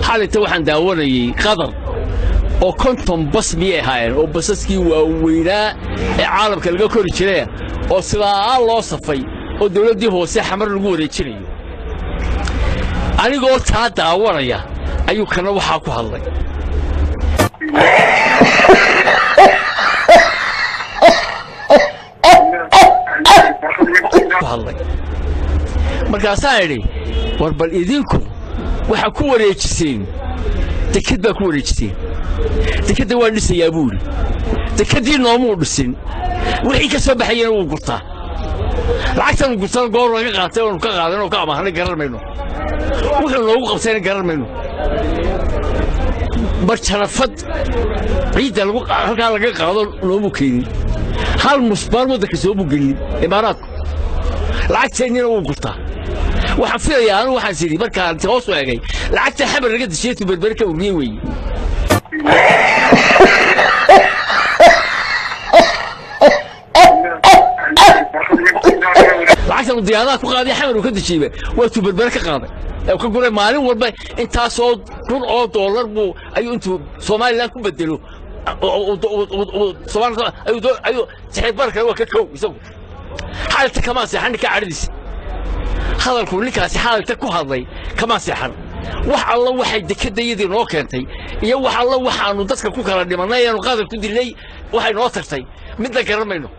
Xalinta waxaan daawanayay Qatar oo 50 bas miyay ahaayeen oo basaskii waaweynaa ee caalamka laga kori jiray oo sidaa loo safay oo dawladdii hoose Xamar lagu wareejinayo. Anigoo taa daawanaya ayuu kana waxaa ku hadlay. Markaasaan idhi war bal idinku waxaa ku wareejiseen deked baa ku wareejiseen, dekedda waan dhisayaa buu idhi, dekeddii noomuu dhisin, wixii ka soo baxayena wuu gurtaa, lacagtan gurtana goor laga qaatay oonu ka qaadan oo ka amaahnay garan mayno, wuxuu noogu qabtayna garan mayno. Barjarafad ciidda halkaa laga qaado noomuu keenin, hal musbaar waddanka soomuu gelin Imaaraadku, lacagteennina wuu gurtaa. Waxaan filayaa anigu waxaan sidhi markaan hoos u eegay lacagta Xamar laga dejiyay tu Berbere ka ururiyey weeye. Lacagtan uu diyaaradaha ku qaaday Xamar uu ka dejiyeyba waa tuu Berbere ka qaaday ee ka guray maalin walba intaasoo kun oo dollar buu ayuu intuu Somaliland ku bedelo ayuu sixir barkale waa ka kow isagu. Xaalinta kamaa seexan ninka cadhadiisa, hadalku ninkaasi xaalinta ku hadlay kamaa seexan. Wax alla waxay dekedayadii noo keentay iyo wax alla waxaanu dadka ku kala dhimannay aanu qadar ku dilnay waxay noo tagtay midna garan mayno,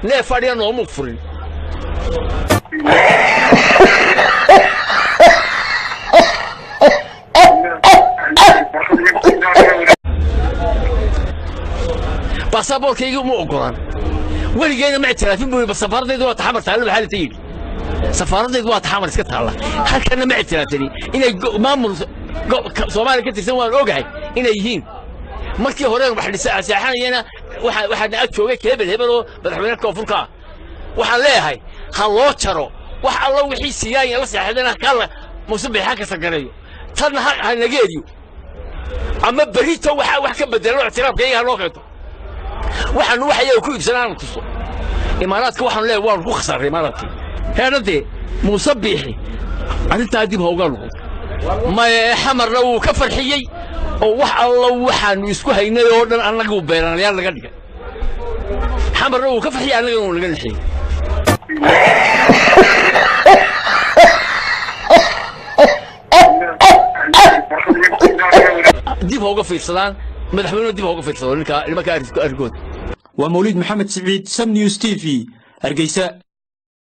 neef fadhiya noomuu furin. Baasaboorkaygii uma ogolaan, weligeyna ma ictiraafin buu yidhi, safaaradaydu waa taxamar taalla, maxaa la yidhi safaaradaydu waa taxamar iska taalla, halkana ma ictiraafsani inay maamul Soomaaliya ka tirsan waan ogahay inay yihiin. Markii hore wax seexanayana waxaana ag joogay hebel hebel oo madaxweyne koonfurka ah. Waxaan leeyahay ha loo jaro wax alla wixii siiyaan la seexdana kala Muuse Biixi ha ka sangareeyo, tanna ha naga eriyo ama berito waxa wax ka bedelo ictiraafkayga ha loo keento, waxaanu wax iyaga ku iibsanaa tuso. Imaaraadka waxaanu leeyahay waanu ku khasaaray Imaaraadkii heedhadee. Muuse Biixi arrintaa dib ha uga noqon maye. Xamarna wuu ka farxiyey oo wax alla waxaanu isku haynay oo dhan annagu beeranayaal laga dhigay. Xamarna wuu ka farxiyey, annagana wuu naga naxiyey. Dib ha uga fiirsadaan madaxweynuhu, dib ha uga fiirsado ninka nimanka arrinkooda. Waa Mawliid Maxamed Siciid, Sam News TV, Hargeysa.